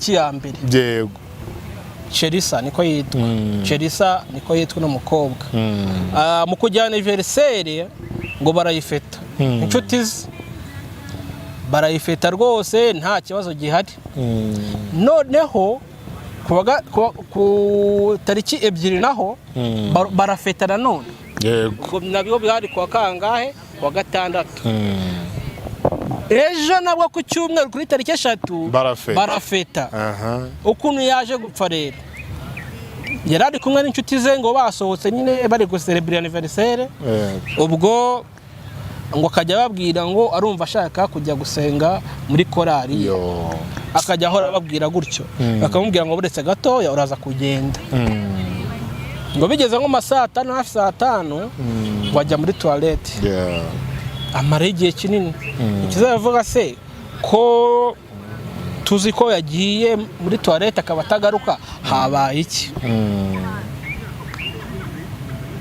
Tariki ya 1. Cherissa niko yitwa, Cherissa niko yitwa uno mukobwa. Mu kujya anniversaire ngo barayifeta, inshuti ze barayifeta rwose, nta kibazo gihari. Noneho ku tariki 2 naho barafeta nanone. Ubwo nabwo bwari kuwa kangahe? Kuwa gatandatu. Ejo nabwo ku cyumweru kuri tariki 3 Barafeta. Barafeta. Ukuntu yaje gupfa rero, yari ari kumwe n'inshuti ze ngo basohotse nyine bari guserebura anniversaire. Ubwo ngo akajya ababwira ngo arumva ashaka kujya gusenga muri korali ye. Yo. Akajya ahora ababwira gutyo, bakamubwira ngo buretse gatoya uraza kugenda. Ngo bigeze nko mu saa 5, hafi saa 5, ngo ajya muri toilette, amara igihe kinini. Ikizavuga se ko tuzi ko yagiye muri toilette akaba atagaruka, habaye iki?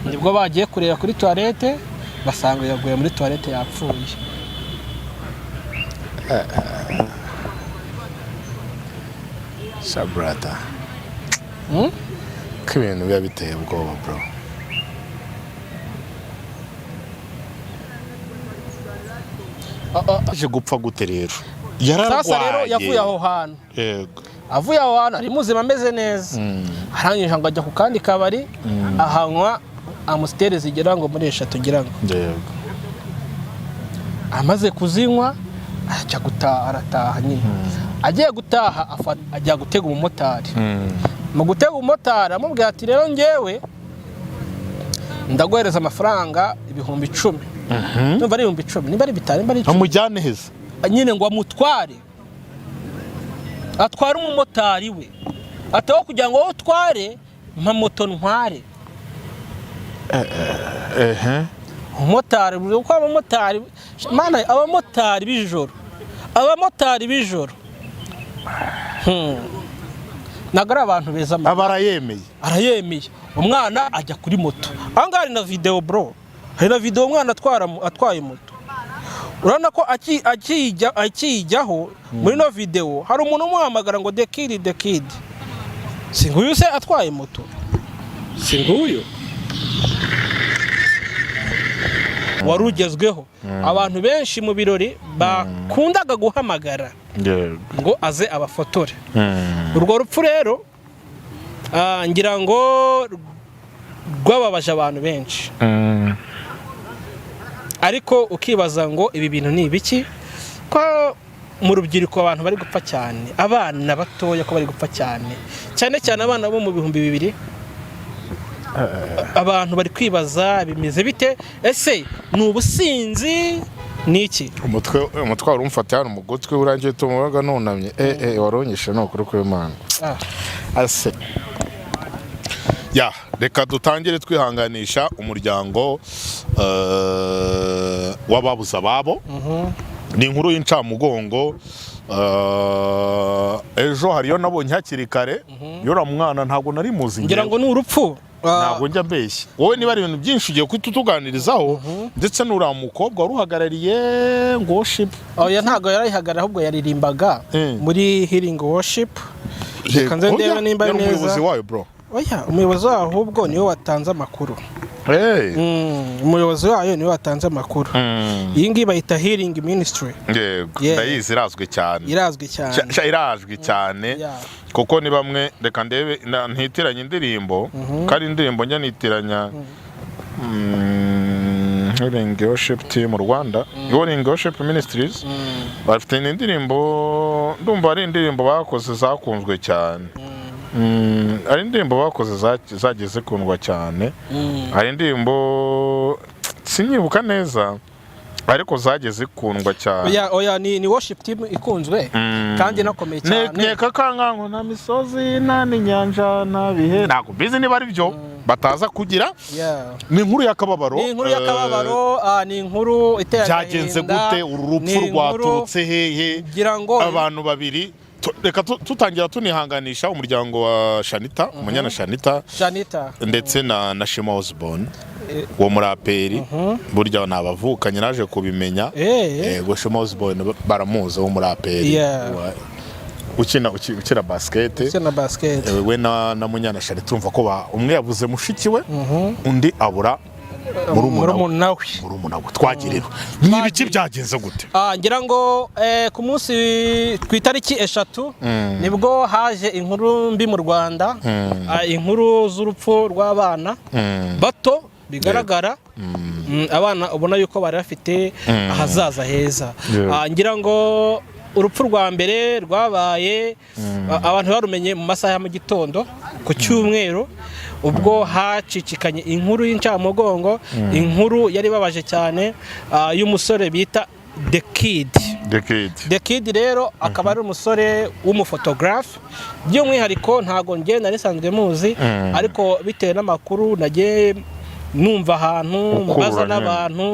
Nibwo bagiye kureba kuri toilette, basanga yaguye muri toilette yapfuye. Sha brother. Ko ibintu biba biteye ubwoba, bro. Aje gupfa gute rero? Yararwaye. Sasa rero yavuye aho hantu. Avuye aho hantu ari muzima, ameze neza, arangije ngo ajya ku kandi kabari, ahanywa Amstel zigera ngo muri 3 ngira ngo. Amaze kuzinywa ajya gutaha, arataha nyine. Agiye gutaha ajya gutega umumotari. Mu gutega umumotari amubwira ati rero njyewe ndaguhereza amafaranga 10,000, numva ari 10,000, nimba ari 5, nimba ari 10. Amujyane heza. Nyine ngo amutware, atware umumotari we, ataho kugira ngo wowe utware, mpa moto ntware. Umumotari, kuko abamotari, mana, abamotari b'ijoro, abamotari b'ijoro, ntabwo ari abantu beza, man. Aba arayemeye. Arayemeye, umwana ajya kuri moto. Aha ngaha hari na videwo, bro, hari na videwo umwana atwaye moto. Urabona ko akiyijyaho muri ino videwo hari umuntu umuhamagara ngo the kid, the kid. Si nguyu se atwaye moto? Si nguyu wari ugezweho, abantu benshi mu birori bakundaga guhamagara ngo aze abafotore. Urwo rupfu rero, ngira ngo rwababaje abantu benshi, ariko ukibaza ngo ibi bintu ni ibiki, ko mu rubyiruko abantu bari gupfa cyane, abana batoya ko bari gupfa cyane cyane cyane abana bo mu 2000. Abantu bari kwibaza bimeze bite? Ese ni ubusinzi, ni iki? Umutwe wari umfata hano mu gutwi, urangiye tumubaga nunamye. Waronyeshe ni ukuri kw'Imana. Ase ya, reka dutangire twihanganisha umuryango w'ababuze ababo. Ni inkuru y'incamugongo. Ejo hariyo nabonye hakiri kare yora mwana, ntabwo nari muzi Ngira ngo njyewe. ni urupfu. Ntabwo njya mbeshya wowe, niba ari ibintu byinshi ugiye guhita utuganirizaho, ndetse n'uriya mukobwa wari uhagarariye ngo worship. Oya, ntabwo yarayihagarara, ahubwo yaririmbaga muri Healing Worship. Reka nze ndebe Oya, nimba ari yari neza. umuyobozi wayo, bro. Oya, umuyobozi wayo ahubwo niwe watanze amakuru. Umuyobozi wayo niwe watanze amakuru. Iyi ngiyi bayita Healing Ministry. Ndayizi, irazwi cyane. Irazwi cyane. Sha, irazwi cyane. Kuko ni bamwe, reka ndebe ntitiranye indirimbo, kandi indirimbo njya nitiranya. Healing Worship Team Rwanda, Healing Worship Ministries, bafite indirimbo, ndumva ari indirimbo bakoze zakunzwe cyane. Hari indirimbo bakoze zagiye zikundwa cyane. Hari indirimbo sinyibuka neza, ariko zagiye zikundwa cyane. Oya, oya, ni worship team ikunzwe kandi inakomeye cyane. Nkeka kankango nta misozi, nta n'inyanja, nta bihe, ntabwo mbizi niba ari byo bataza kugira. Ni inkuru y'akababaro. Ni inkuru y'akababaro, ni inkuru iteye Byagenze agahinda. gute? Uru rupfu Ni inkuru rwaturutse hehe? Ngira ngo Abantu babiri, reka tutangira tunihanganisha umuryango wa Shanita, umunyana Shanita, Janita. ndetse na Shema Osborne uwo muraperi. Burya ni abavukanye, naje kubimenya. Yego, Shema Osborne baramuzi, w'umuraperi. Ukina basket. Ukina basket. We na Munyana Shari, turumva ko umwe yabuze mushiki we, undi abura murumuna we. Murumuna we. Murumuna we. Twagirira ni ibiki? Byagenze gute? Ngira ngo ku munsi ku itariki 3 nibwo haje inkuru mbi mu Rwanda, inkuru z'urupfu rw'abana bato bigaragara, abana ubona yuko bari bafite ahazaza heza. Ngira ngo urupfu rwa mbere rwabaye, abantu barumenye mu masaha ya mu gitondo ku cyumweru, ubwo hacicikanye inkuru y'incamugongo, inkuru yari ibabaje cyane, y'umusore bita The Kid. The Kid. The Kid rero akaba ari umusore w'umufotogarafe by'umwihariko. Ntabwo njye nari nsanzwe muzi, ariko bitewe n'amakuru nagiye numva ahantu Ukurura mbaza nyine. n'abantu,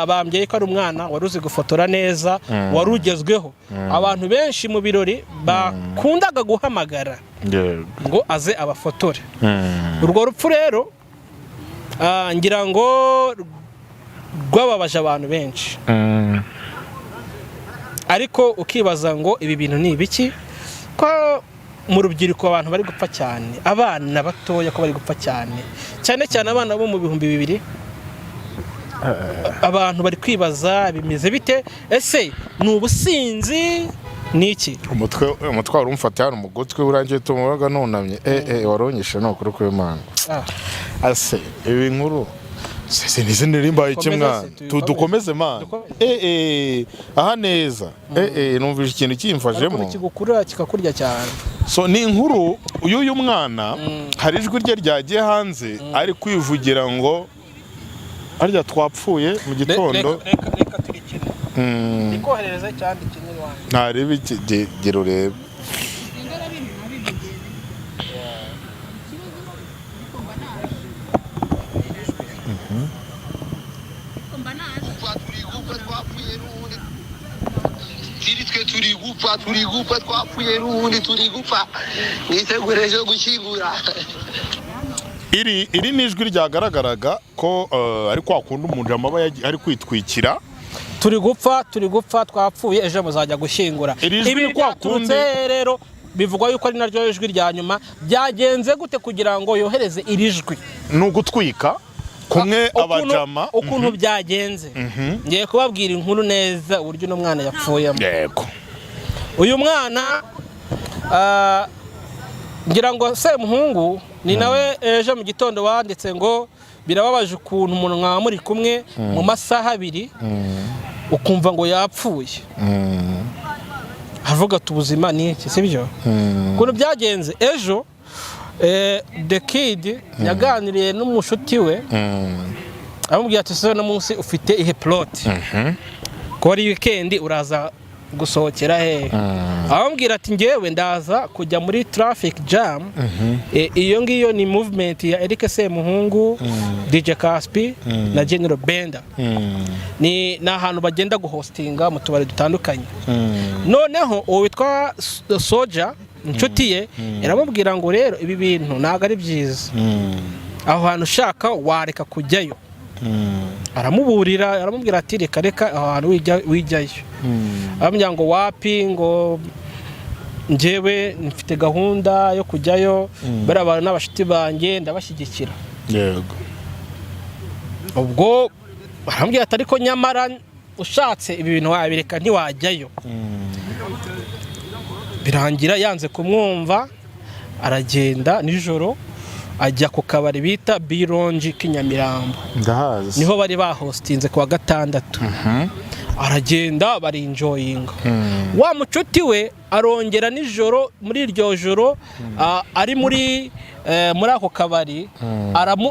bambwiye ko ari umwana wari uzi gufotora neza, wari ugezweho, abantu benshi mu birori bakundaga guhamagara ngo aze abafotore. Urwo rupfu rero, ngira ngo rwababaje abantu benshi, ariko ukibaza ngo ibi bintu ni ibiki, ko mu rubyiruko abantu bari gupfa cyane, abana batoya ko bari gupfa cyane cyane cyane, abana bo mu 2000. Abantu bari kwibaza bimeze bite? Ese ni ubusinzi? Ni iki? Umutwe wari umfata hano mu gutwi, urangiye tumubaga nunamye, waronyeshe, ni ukuri kw'Imana. Ase ibi nkuru se nizi ndirimba iki? Dukomeze Mwana se, tuyikomeze. Dukomeze man. Dukomeze. Aha neza, numvise ikintu kimfashemo. Ariko kigukurura kikakurya cyane. So ni inkuru y'uyu mwana, hari ijwi rye ryagiye hanze ari kwivugira ngo harya twapfuye mu gitondo. Reka turikine, ikoherereze cyangwa ikinire iwanjye. Ntarebe iki, gira urebe. Turi gupfa, twapfuye n'ubundi, tiri twe turi gupfa, turi gupfa, twapfuye n'ubundi, turi gupfa, mwitegure ejo gushyingura. Iri ni ijwi ryagaragaraga ko ari kwa kundi umujama aba ari kwitwikira. Turi gupfa, turi gupfa, twapfuye, ejo muzajya gushyingura. Iri jwi Ibi ni kwa byaturutse kundi- rero bivugwa yuko ari naryo jwi rya nyuma. Byagenze gute kugira ngo yohereze iri jwi? Ni ugutwika kumwe abajama. Ukuntu byagenze, ngiye kubabwira inkuru neza uburyo uno mwana yapfuyemo. Uyu mwana, ngira ngo Semuhungu ni nawe ejo mu gitondo wanditse ngo birababaje ukuntu umuntu mwaba muri kumwe mu masaha 2 ukumva ngo yapfuye. Avuga ati ubuzima ni iki? Sibyo? Ukuntu byagenze ejo, The Kid yaganiriye n'umushuti we, amubwira ati: "Se uno munsi ufite ihe plot ko ari weekend, uraza gusohokera hehe?" Amubwira ati: "Ngewe ndaza kujya muri traffic jam." Iyo ngiyo ni movement ya Eric Semuhungu, DJ Caspi na General Benda. Ni ahantu bagenda guhostinga mu tubari dutandukanye. Noneho uwo witwa Soja, inshuti ye, iramubwira ngo rero ibi bintu ntabwo ari byiza, aho hantu ushaka wareka kujyayo. Aramuburira, aramubwira ati: "Reka reka, aho hantu wijyayo." Aramubwira ngo wapi, ngo njyewe mfite gahunda yo kujyayo, bariya bantu n'abashuti banjye ndabashyigikira. Ubwo aramubwira ati: "Ariko nyamara ushatse ibi bintu wabireka, ntiwajyayo." Birangira yanze kumwumva, aragenda nijoro ajya ku kabari bita Bironji k'inyamirambo. Ndahazi. Niho bari bahostinze ku wa gatandatu. Aragenda barinjoyinga. Wa mucuti we arongera nijoro, muri iryo joro, ari muri ako kabari,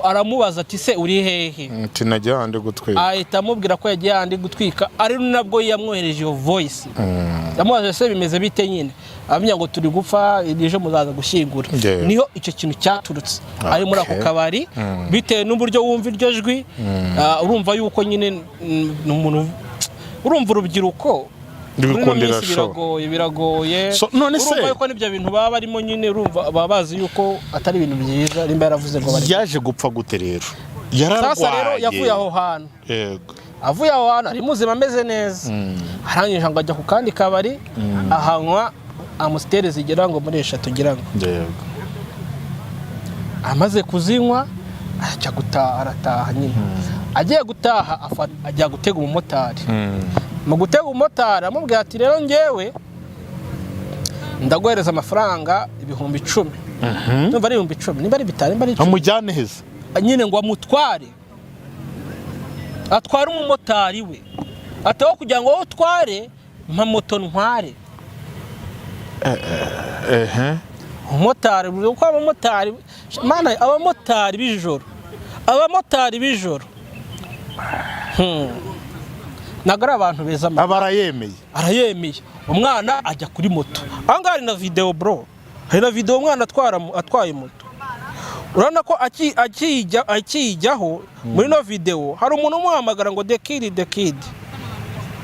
aramubaza ati: "Se uri hehe?" Ati: "Najya ahandi gutwika." Ahita amubwira ko yagiye ahandi gutwika, ari nabwo yamwohereje iyo voice. Yamubaje: "Se bimeze bite nyine?" Amenya ngo turi gupfa, ejo muzaza gushyingura. Niho icyo kintu cyaturutse, ari muri ako kabari. Bitewe n'uburyo wumva iryo jwi, urumva yuko nyine ni umuntu, urumva urubyiruko muri ino Rwikundira minsi show. biragoye, biragoye. So, none se- Urumva yuko n'ibyo bintu baba barimo nyine, urumva baba bazi yuko atari ibintu byiza, nimba yaravuze ngo bari Yaje gupfa gute rero? Sasa rero Yararwaye? yavuye aho hantu, avuye aho hantu ari muzima, ameze neza, arangije ngo ajya ku kandi kabari ahanywa. Amstel zigera ngo muri 3 ngira ngo. Amaze kuzinywa ajya gutaha, arataha nyine. Agiye gutaha ajya gutega umumotari. Mu gutega umumotari amubwira ati: "Rero ngewe ndaguhereza amafaranga 10,000." Numva ari 10,000, niba ari 5, niba ari 10. Amujyane heza. Nyine ngo amutware, atware umumotari we, ataho kugira ngo wowe utware, mpa moto ntware. Umumotari, uko abamotari, mana, abamotari b'ijoro, abamotari b'ijoro, Ntabwo ari abantu beza, man. Aba arayemeye. Arayemeye, umwana ajya kuri moto. Aha ngaha hari na videwo, bro, hari na videwo umwana atwaye moto. Urabona ko akiyijyaho muri ino videwo hari umuntu umuhamagara ngo: "The Kid, The Kid."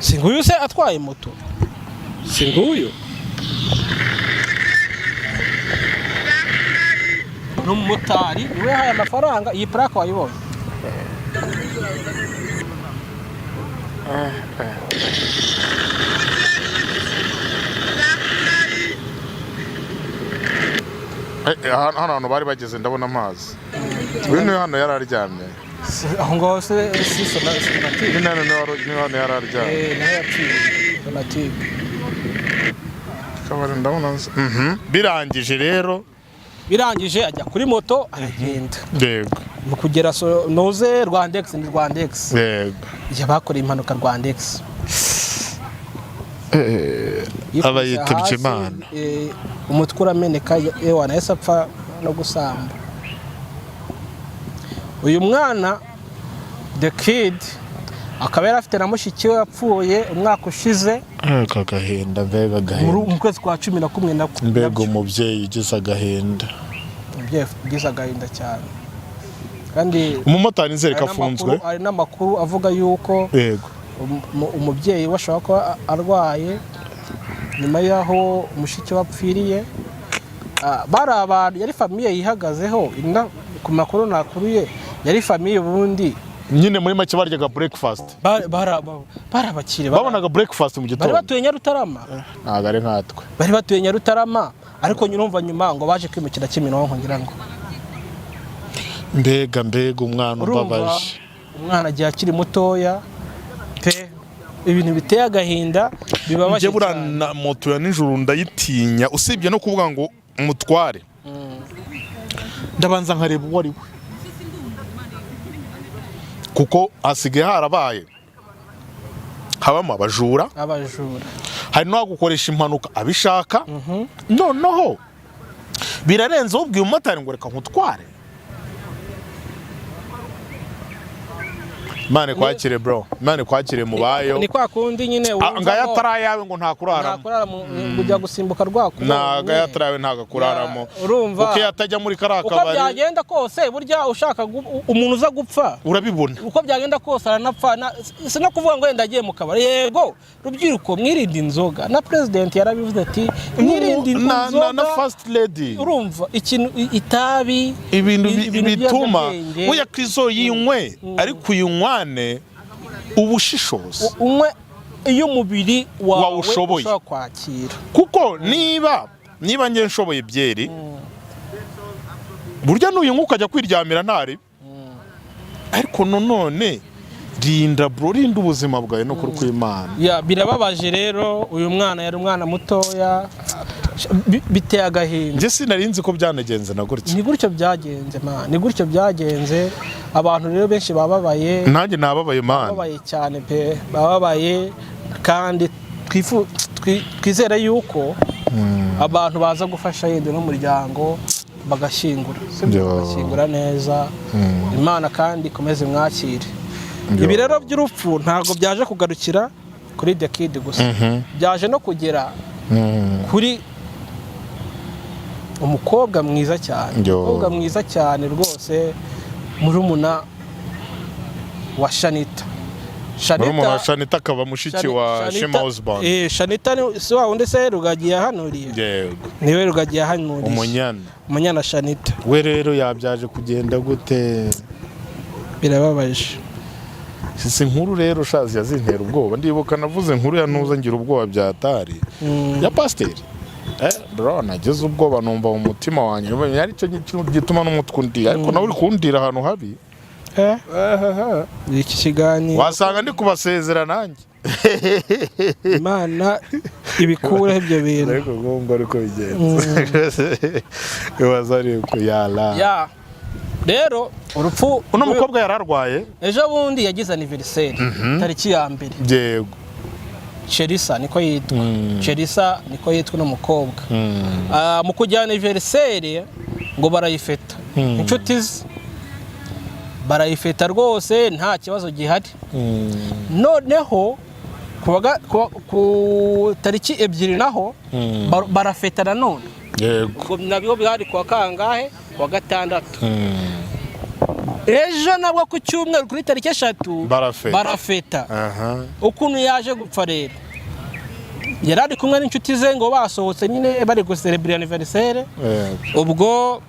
Si nguyu se atwaye moto? Si nguyu? Ni umumotari, niwe yahaye amafaranga. Iyi purake wayibonye? Hano hantu bari bageze ndabona amazi. Uyu niwe hano yari aryamye. Aho ngaho se si Sonatube? Nyine hano niwe hano yari aryamye. Eh, nawe yapfiriye Sonatube. Kabari ndabona. Birangije rero. Birangije ajya kuri moto aragenda. Mu kugera so noze Rwandex, ni Rwandex. Ya, bakoreye impanuka Rwandex. Aba Yikubise yitabye hasi, Imana. Umutwe urameneka, ewana, yahise apfa no gusamba. Uyu mwana The Kid akaba yari afite na mushiki we yapfuye umwaka ushize. Mbega agahinda, mbega agahinda! Mu kwezi kwa 11 nako. Mbega umubyeyi ugize agahinda! Umubyeyi ugize agahinda cyane kandi. Umumotari nzereka hari afunzwe. Hari n'amakuru avuga yuko umubyeyi we ashobora kuba arwaye nyuma y'aho mushiki we apfiriye. Bari abantu, yari famille yihagazeho. Ku makuru nakuruye, yari famille ubundi. Nyine muri make baryaga breakfast. Bari abakire. Babonaga breakfast mu Bari gitondo. batuye Nyarutarama. Ntabwo ari nkatwe. Bari batuye Nyarutarama, ariko nyurumva nyuma ngo baje kwimukira Kimironko ngira ngo. Mbega, mbega umwana Urumva umbabaje! umwana agiye akiri mutoya pe, ibintu biteye agahinda, bibabaje Njye buriya cyane. na moto ya nijoro ndayitinya. Usibye no kuvuga ngo mutware, ndabanza nkareba uwo ari we, kuko hasigaye harabaye habamo abajura. Abajura. Hari n'uwagukoresha impanuka abishaka. Noneho birarenze, ubwiye umumotari ngo reka nkutware. Imana ikwakire, bro, Imana ikwakire mubayo. Ni kwa kundi nyine Ah, wumva ngaya ko atari ayawe ngo ntakuraramo. Ntakurara kujya gusimbuka rwakubonye. Ntago aya atari ayawe ntago akuraramo. Ya, urumva. Kuko iyo atajya muri kariya Uko kabari. byagenda kose, burya ushaka umuntu uza gupfa, Urabibona. uko byagenda kose aranapfa. Si no kuvuga ngo wenda agiye mu kabari. Yego, rubyiruko, mwirinde inzoga. Na president yarabivuze ati: "Mwirinde Na inzoga." First lady. Urumva ikintu itabi, Ibintu ibintu bituma by'ibiyobyabwenge. Oya, Krizo, yinywe, ariko uyinywane ubushishozi. Unywe iyo umubiri wawe Wawushoboye. ushobora kwakira. Kuko niba njye nshoboye byeri, burya nuyinywa ukajya kwiryamira ntari, ariko nanone rinda, bro, rinda ubuzima bwawe no kuri kw'Imana. Ya, birababaje rero. Uyu mwana yari umwana mutoya, biteye agahinda. Njye sinari nzi ko byanagenze na gutya. Ni gutyo byagenze, man, ni gutyo byagenze. Abantu rero benshi bababaye. Nanjye nababaye, man. Bababaye cyane pe, bababaye. Kandi twizere yuko abantu baza gufasha yenda n'umuryango bagashyingura, sibyo? Yo. Bagashyingura neza. Imana kandi ikomeze mwakire. Yo. Ibi rero by'urupfu ntabwo byaje kugarukira kuri The Kid gusa, byaje no kugera kuri umukobwa mwiza cyane. Yo. Umukobwa mwiza cyane rwose, murumuna wa Shanita. Murumuna wa Shanita akaba mushiki wa Shema Osborne. Eh, Shanita ni si wa wundi se Rugagi yahanuriye? Yego. Niwe Rugagi yahanuriye. Umunyana. Umunyana Shanita. We rero yabyaje kugenda gute? Birababaje. Si inkuru rero shazi yazintera ubwoba. Ndibuka navuze inkuru ya ntuza, ngira ubwoba bya tari ya pasiteri. Bro, nagize ubwoba, numva mu mutima wanjye ari cyo kintu gituma n'umutwe undi, ariko nawe uri kundira ahantu habi. Iki kiganiro Wasanga ndi kubasezera nanjye. Imana ibikureho ibyo bintu. Ariko ngomba, ariko bigenze ibaza ariko yala. Ya, rero urupfu Uno mukobwa yari arwaye. Ejo bundi yagize anniversaire tariki ya 1. Cherissa niko yitwa, Cherissa niko yitwa uno mukobwa. Mu kujya anniversaire ngo barayifeta, inshuti ze barayifeta rwose, nta kibazo gihari. Noneho ku tariki 2 naho barafeta nanone. Ubwo nabwo bwari kuwa kangahe? Kuwa gatandatu. Ejo nabwo ku cyumweru kuri tariki 3 Barafeta. Barafeta. Ukuntu yaje gupfa rero, yari ari kumwe n'inshuti ze, ngo basohotse nyine bari guserebura anniversaire. Ubwo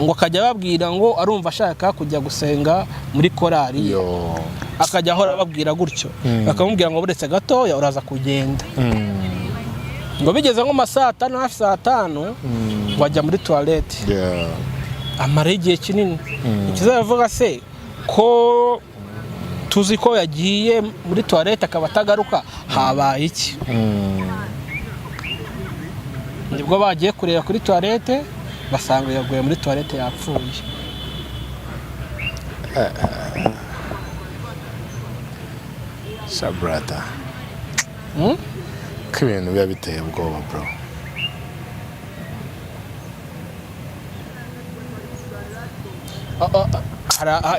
ngo akajya ababwira ngo arumva ashaka kujya gusenga muri korali ye. Yo. Akajya ahora ababwira gutyo, bakamubwira ngo buretse gatoya, uraza kugenda. Ngo bigeze nko mu ma saa 5, hafi saa 5, ngo ajya muri toilette, amara igihe kinini. Ikizavuga se ko tuzi ko yagiye muri toilette akaba atagaruka, habaye iki? Nibwo bagiye kureba kuri toilette, basanga yaguye muri toilette, yapfuye. Sha brother. Ko ibintu biba biteye ubwoba, bro.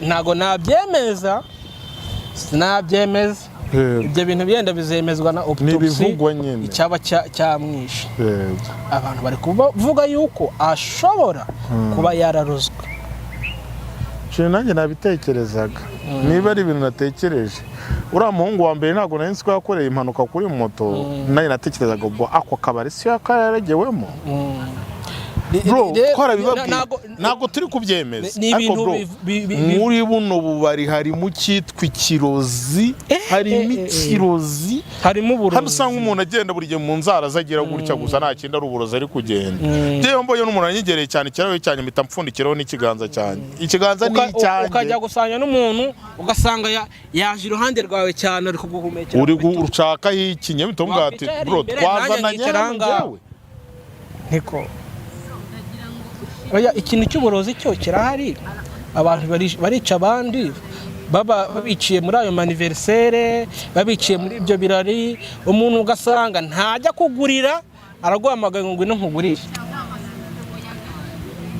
Ntago nabyemeza, sinabyemeza. Ibyo bintu byenda bizemezwa na autopsy. N'ibivugwa nyine. Icyaba cyamwishe. Abantu bari kuvuga yuko ashobora kuba yararozwe. Shit, nanjye nabitekerezaga, niba ari ibintu natekereje. Uriya muhungu wa mbere ntabwo nari nzi ko yakoreye impanuka kuri moto. Nanjye natekerezaga ubwo ako kabari siyo yakaregewemo. Bro, twarabibabwiye, ntabwo turi kubyemeza. Ni Ariko ibintu bro, muri buno bubari harimo icyitwa ikirozi, harimo ikirozi. Harimo uburozi. Hano usanga umuntu agenda buri gihe mu nzara azagira gutya gusa, nta kindi, ari uburozi ari kugenda. Njyewe mbonye n'umuntu anyegereye cyane ikirahure cyanjye, mpita mpfundikiraho n'ikiganza cyanjye, ikiganza ni icyanjye. Ukajya gusanga n'umuntu, ugasanga yaje iruhande rwawe cyane, ari kuguhumekera Uri mu bitugu. gushakaho iki? Nyamito mbwa ati Wakwicara bro, imbere, nanjye twazananye nkicara hano ahangaha. njyewe. Niko. Oya, ikintu cy'uburozi cyo kirahari. Abantu barica abandi, baba babiciye muri ayo ma anniversaire, babiciye muri ibyo birari. Umuntu ugasanga ntajya kugurira, araguhamagaye ngo ngwino nkugurire.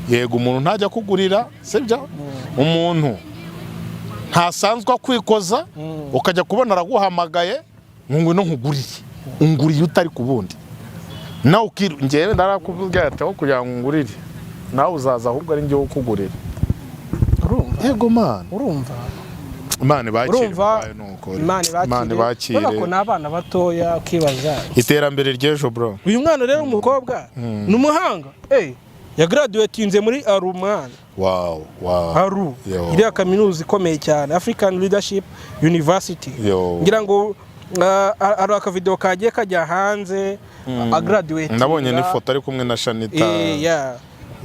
Yego, umuntu ntajya kugurira, sibyo? Umuntu ntasanzwe akwikoza, ukajya kubona araguhamagaye ngo ngwino nkugurire. Unguriye utari ku bundi nawe ukiru. Njyewe narakubwira ati aho kugira ngo ungurire, nawe uzaza ahubwo ari njyewe ukugurira. Urumva? Yego man. Urumva? Imana ibakire. Urumva? Ubwayo ni ukuri. Imana Imana ibakire. ibakire. Urabona ko ni abana batoya, ukibaza Iterambere ry'ejo, bro. Uyu mwana rero w'umukobwa ni umuhanga, yagraduatinze muri ALU, mwana. Wow. ALU. Yo. Iriya kaminuza ikomeye cyane, African Leadership University. Yo. Ngira ngo hari akavideo kagiye kajya hanze agraduate. Nabonye n'ifoto ari kumwe na Shanita. Yeah.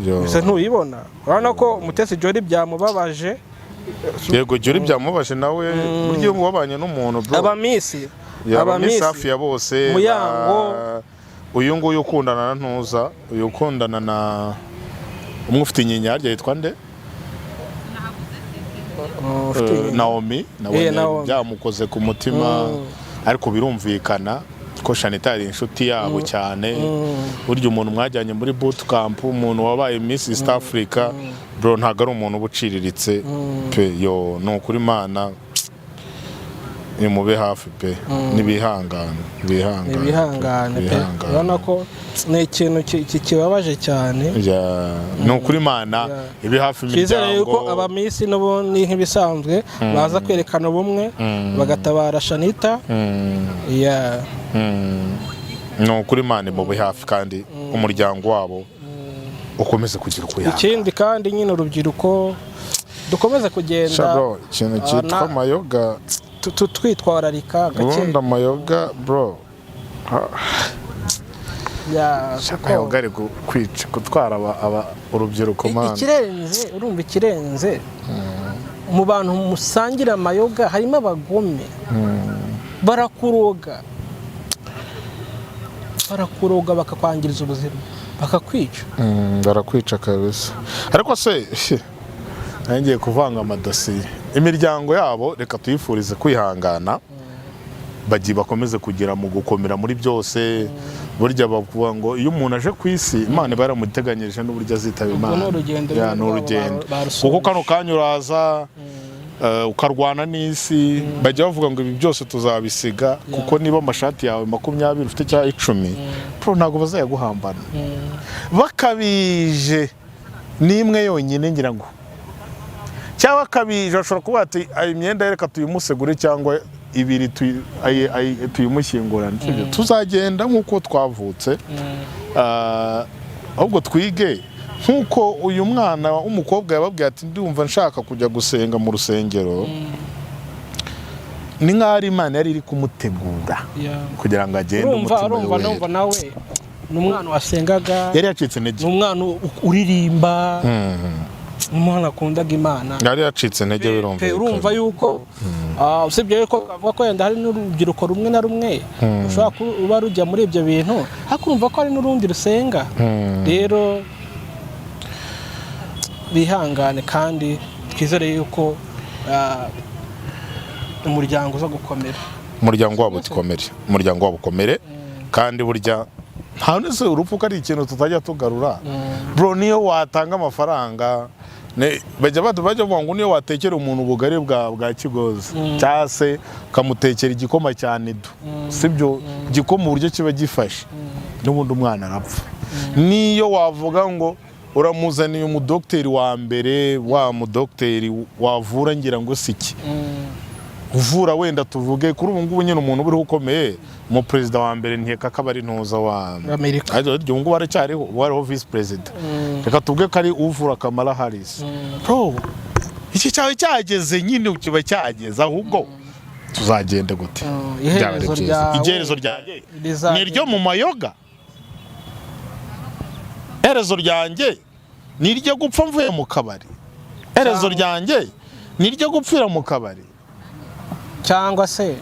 Yo. Gusa ntuyibona, urabona ko Umutesi Jolly byamubabaje. Yego, Jolly byamubabaje nawe. Burya iyo wabanye n'umuntu, bro, Abamisi yaba abamisi Miss hafi ya bose. Muyango. Uyu nguyu ukundana na Ntuza, uyu ukundana na umwe ufite inyinya, harya yitwa nde? Oh, ufite inyinya. Naomi nabonye Naomi. byamukoze ku mutima, ariko birumvikana ko Shanita yari inshuti yabo cyane. Burya umuntu mwajyanye muri boot camp, umuntu wabaye Miss East Africa, bro, ntabwo ari umuntu uba uciriritse pe. Yo, ni ukuri, Imana nimube hafi pe, nibihangane, bihangane. Ibihangane pe. Bihangane. Urabona ko ni ikintu kibabaje cyane. Yeah, ni ukuri, Imana ibe hafi Twizere yuko imiryango. abamisi n'ubundi nk'ibisanzwe baza kwerekana ubumwe, bagatabara Shanita. Yeah. Ni ukuri, Imana imube hafi kandi umuryango wabo ukomeze kugira uko yanga. Ikindi kandi nyine urubyiruko dukomeze kugenda Sha bro, ikintu cyitwa amayoga twitwararika gake. Ubundi amayoga, bro. Ya, kuko Amayoga ari kwica, gutwara urubyiruko, man. Ikirenze, urumva, ikirenze mu bantu musangira amayoga harimo abagome, barakuroga, barakuroga, bakakwangiriza ubuzima, bakakwica. Barakwica kabisa. Ariko se ngiye kuvanga amadosiye. Imiryango yabo reka tuyifurize kwihangana, bagiye bakomeze kugira mu gukomera muri byose. Burya bavuga ngo iyo umuntu aje ku isi, Imana iba yaramuteganyirije n'uburyo azitaba Ubwo Imana. ni urugendo Ya, nyine ni rwabo urugendo, barusoje. kuko kano kanya uraza ukarwana n'isi. Bajya bavuga ngo ibi byose tuzabisiga, kuko niba amashati yawe 20 ufite cyangwa 10, bro, ntabwo bazayaguhambana. Bakabije n'imwe yonyine ngira ngo, cyangwa akabije bashobora kuba ati ayi myenda reka tuyimusegure, cyangwa ibiri tuyimushyingurane. Sibyo? Tuzagenda nk'uko twavutse. Ahubwo twige nk'uko uyu mwana w'umukobwa yababwiye ati: "Ndumva nshaka kujya gusenga mu rusengero." Ni nk'aho ari Imana yari iri kumutegura kugira ngo agende Urumva, umutima urumva, we numva wera. Nawe ni umwana wasengaga. Yari yacitse intege. Ni umwana uririmba, ni umwana akundaga Imana. Yari yacitse intege. Pe, Birumvikana. urumva yuko usibye yuko twavuga ko wenda hari n'urubyiruko rumwe na rumwe rushobora kuba rujya muri ibyo bintu, ariko urumva ko hari n'urundi rusenga. Rero bihangane, kandi twizere yuko umuryango uza gukomera. Umuryango wabo ukomere, umuryango wabo ukomere. Kandi burya nta nese urupfu ko ari ikintu tutajya tugarura, bro. Niyo watanga amafaranga, bajya bavuga ngo niyo watekera umuntu ubugari bwa kigozi, cyangwa se ukamutekera igikoma cya nido, sibyo, igikoma uburyo kiba gifashe, n'ubundi umwana arapfa. Niyo wavuga ngo uramuzaniye umudogiteri wa mbere, wa mudogiteri wavura, ngira ngo si iki uvura, wenda tuvuge kuri ubu ngubu nyine umuntu uriho ukomeye, umuperezida wa mbere, nkeka ko aba ari ntuza wa Amerika. Ariko ubu ngubu aracyariho, ubu hariho visi perezida, reka tuvuge ko ari uvura Kamala Harris. Bro, iki cyawe cyageze nyine, kiba cyageze. Ahubwo tuzagenda gute? Byaba ari Iherezo byiza. ryawe Iherezo ryanjye rizagenda. ni iryo mu mayoga? Iherezo ryanjye ni iryo gupfa mvuye mu kabari? Iherezo ryanjye ni iryo gupfira mu kabari? Cyangwa se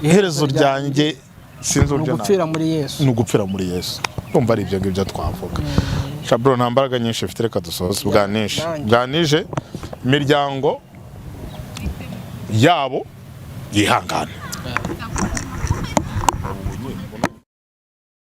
Iherezo ryanjye sinzi ni uburyo ugupfira muri Yesu. Ni ugupfira muri Yesu. Ndumva ari ibyo ngibyo twavuga. Shabro, nta mbaraga nyinshi mfite, reka dusoze bwanije. Nanjye. Bwanije. Imiryango yabo yihangane.